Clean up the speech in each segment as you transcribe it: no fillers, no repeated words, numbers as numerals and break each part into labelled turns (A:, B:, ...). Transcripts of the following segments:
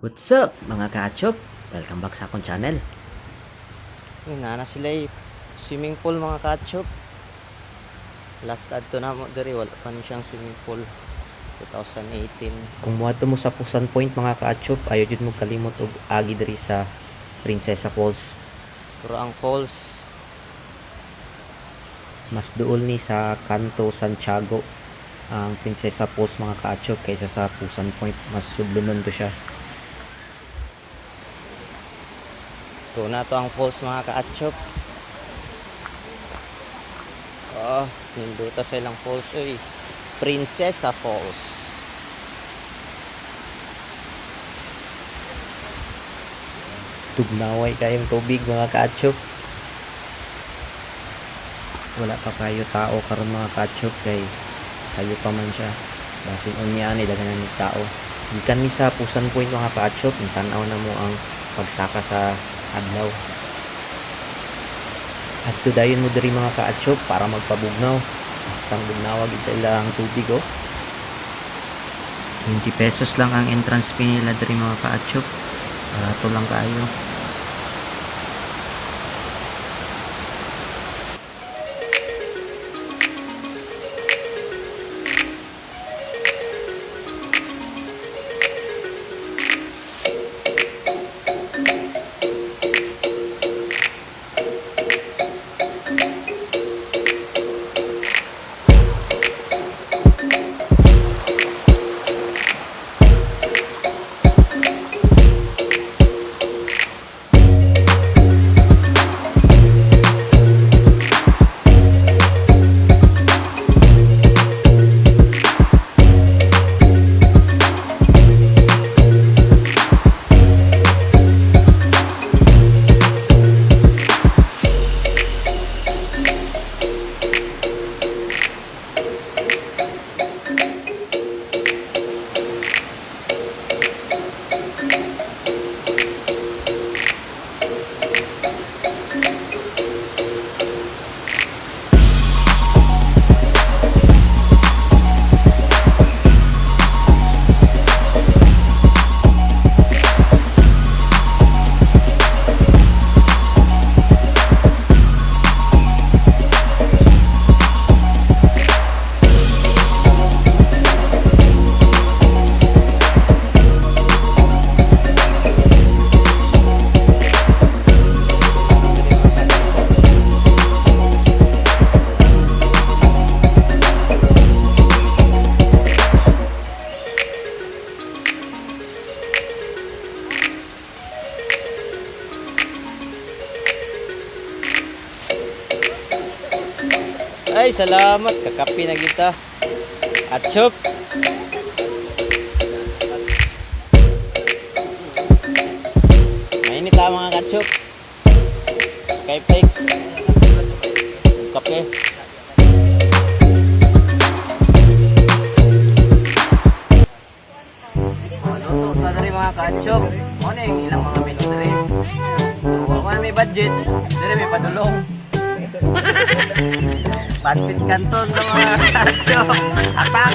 A: What's up, mga kaachop? Welcome back sa akong channel.
B: Uy, naa na sila eh. Swimming pool, mga kaachop. Last adto na mo diri, wala pa ni siyang swimming pool. 2018.
A: Kung muadto mo sa Pusan Point, mga kaachop, ayo jud mo kalimot og agi diri sa Princesa Falls.
B: Puro ang falls.
A: Mas duol ni sa Kanto Santiago ang Princesa Falls, mga kaachop, kaysa sa Pusan Point. Mas sudlonon to siya.
B: Ito na to ang falls, mga kaachop. Oh, ninduta sa ilang falls uy. Princesa Falls.
A: Tugnaway kayong tubig, mga kaachop. Wala pa kayo tao karon, mga kaachop, kay sayo pa man siya. Basin unya ni daghan ni tao. Gikan mi sa Pusan Point, mga kaachop, tan-aw na mo ang pagsaka sa adlaw. Adto dayon mo diri, mga kaachop, para magpabugnaw. Bastang bugnawa gid sa ilang tubig oh. 20 pesos lang ang entrance fee nila diri, mga kaachop. Barato lang kaayo.
B: Ay, salamat. Kakapi na kita. Achop. Mainit ah, mga kachop. Skyflakes. Kape. Ano to diri, mga kachop? Mo na yung ilang mga menu diri. So, wa man may budget, diri may padulong. Pansit Canton na, mga kachop. Attack!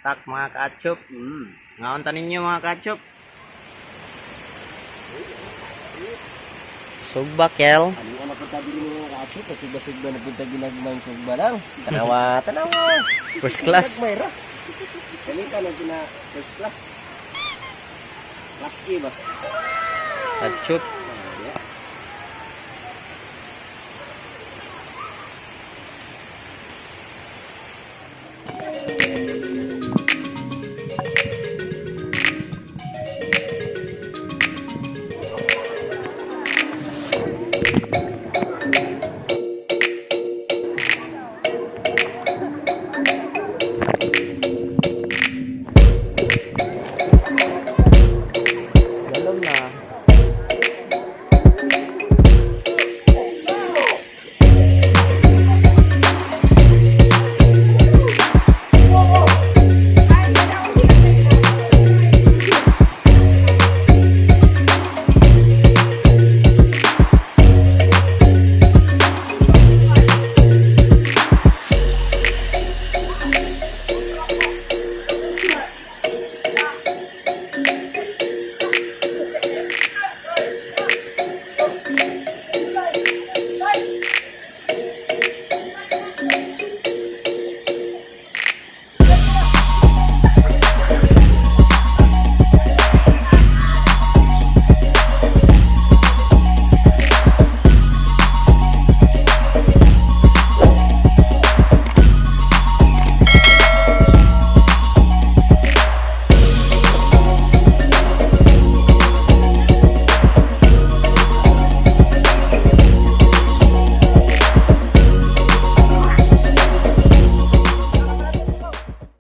B: Tak, mga kachop. Ngaon ta ninyo, mga kachop. Sugba kel.
C: Ano na punta din mga kacho, kasi basig ba napunta ginagmay sugba lang. Tanawa, tanawa.
B: First class.
C: Ginagmay ra. Ganita na gina first class. Class A ba?
B: Kachop.